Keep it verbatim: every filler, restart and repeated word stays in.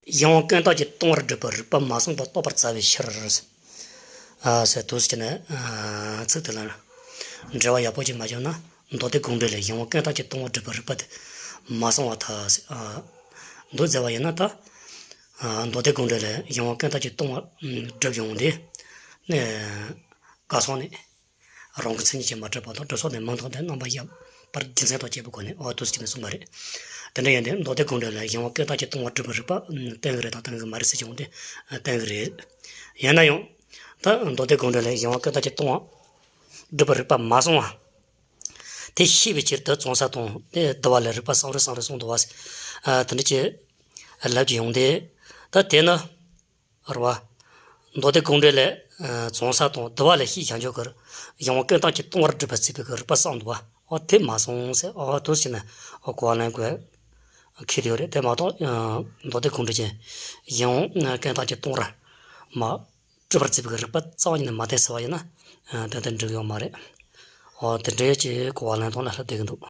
གཞན་དབང་ཀུན་བཏགས་ཀྱིས་སྟོང་པར་སྒྲུབ་པའི་རིགས་པ་མ་གསུངས་པ་རྟོགས་པར་བྱ་བའི་ཕྱིར། ཨ་ཟེར་དུས་ཀྱི་ནི་ཚིག་དེ་ལ་འགྲེལ་བ་ཡག་པོ་ཅིག་མ་བརྒྱབ་ན། མདོ་སྡེ་དགོངས་འགྲེལ་ལས་གཞན་དབང་ཀུན་བཏགས་ཀྱིས་སྟོང་པར་སྒྲུབ་པའི་རིགས་པ་དེ་མ་གསུངས་པར་ཐལ་ཟེར། འདུག་ཟེར་བ་ཡིན་ན་ད། མདོ་སྡེ་དགོངས་འགྲེལ་ལས་གཞན་དབང་ཀུན་བཏགས་ཀྱིས་སྟོང་པར་སྒྲུབ་ཡོང་དེ་ནི། ག་སོང་ནས། རང་གི་མཚན་ཉིད་ཀྱིས་མ་གྲུབ་པ་དང་གྲུབ་ཕྱོགས་ནས་མིང་དང་ལྡན་རྣམ་པར་གཞག་པར་རྒྱུ་མཚན་དང་བཅས་པའི་སྒོ་ནས་འོ་དུས་གཅིག་ནས་གསུངས་པ་རེད། དེ་འདྲ་ཡིན་ཏེ་མདོ་སྡེ་དགོངས་འགྲེལ་ལ་གཞན་དབང་ཀུན་བཏགས་ཀྱིས་སྟོང་པར་སྒྲུབ་པའི་རིགས་པ་བསྟན་གྱི་རེད་དང་བསྟན་གྱི་མ་རེད་ཟེར་གྱི་འོང་སྟེ་བསྟན་གྱི་རེད། ཡིན་ན་ཡང་། ད་མདོ་སྡེ་དགོངས་འགྲེལ་ལ་གཞན་དབང་ཀུན་བཏགས་ཀྱིས་སྟོང་པར་སྒྲུབ་པའི་རིགས་པ་མ་གསུངས་པ། དེ་ཤེས་པའི་ཕྱིར་དུ་བྱང་ས་དང་དེ་བསྡུ་བ་ལས་རིགས་པ་གསུམ་རེ་གསུམ་རེ་གསུངས་འདུག་བ། དེ་འདྲ་ཅིག་ལབ་ཀྱི་ཡོང་སྟེ། ད་དེ་ནི། རེད་བ། མདོ་སྡེ་དགོངས་འགྲེལ་ལས། བྱང་ས་དང་བསྡུ་བ་ལས་ཤེས་བྱ་འཇོག་གི་གཞན་དབང་ཀུན་བཏགས་ཀྱིས་སྟོང་པར་སྒྲུབ་པར་བྱེད་པའི་རིགས་པ་གསུངས་འདུག་བ། འོ་དེ་མ་གསུངས་ཟེར། འོ་དུས་ཀྱི་ནི་འོ་གོ་བ་ལེན་དགོས། ཁེལ་ཡོད་རེད། དེ་མ་གཏོགས། མདོ་སྡེ་དགོངས་འགྲེལ་གྱིས་གཞན་དབང་ཀུན་བཏགས་ཀྱིས་སྟོང་པར། མ། སྒྲུབ་པར་བྱེད་པའི་རིགས་པ་རྩ་བ་ཉིད་ནས་མ་བསྟན་ཟེར་བ་ཡིན་ན། ཏན་ཏན་འགྲིག་ཡོད་མ་རེད། འོ་དེ་འདྲའི་ཅིག་གོ་བ་ལེན་སྟངས་ལ་ལྷག་བསྡད་ཀྱི་འདུག